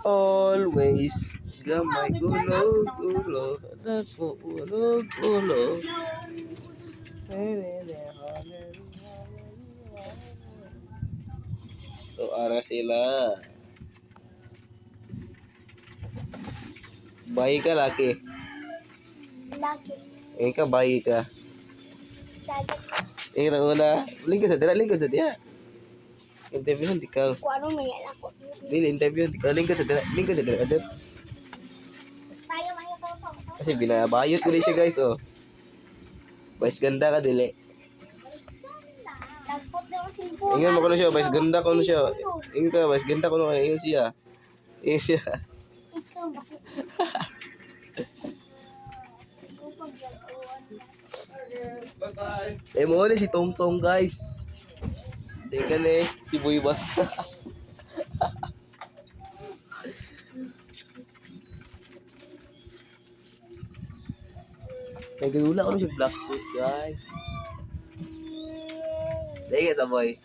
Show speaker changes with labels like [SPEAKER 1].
[SPEAKER 1] Always gamay ulog ulo dako ulog ulo. So ara sila. Bayi ka laki.
[SPEAKER 2] Laki.
[SPEAKER 1] Eh ka bayi ka.
[SPEAKER 2] Sagat.
[SPEAKER 1] Eh na una. Lingkod sa dira, lingkod sa diya. Interview di ka.
[SPEAKER 2] Kung ano may alako.
[SPEAKER 1] Dili interview di ka. Lingkod sa dira, lingkod sa dira. Adot.
[SPEAKER 2] Tayo mayo pa pa.
[SPEAKER 1] Kasi binabayot ko rin siya, guys, oh. Vice ganda ka dili.
[SPEAKER 2] Tagpot na ang simpo.
[SPEAKER 1] Ingan mo ko na siya, vice ganda ko na siya. Ingan ka, vice ganda ko na kaya. Ingan siya. Ingan siya.
[SPEAKER 2] Ikaw ba? Ikaw pag
[SPEAKER 1] Eh mo ulit si Tong Tong, guys. Teka na eh, si Boy Basta. Nagulula ko na siya Blackfoot, guys. Teka sa boy.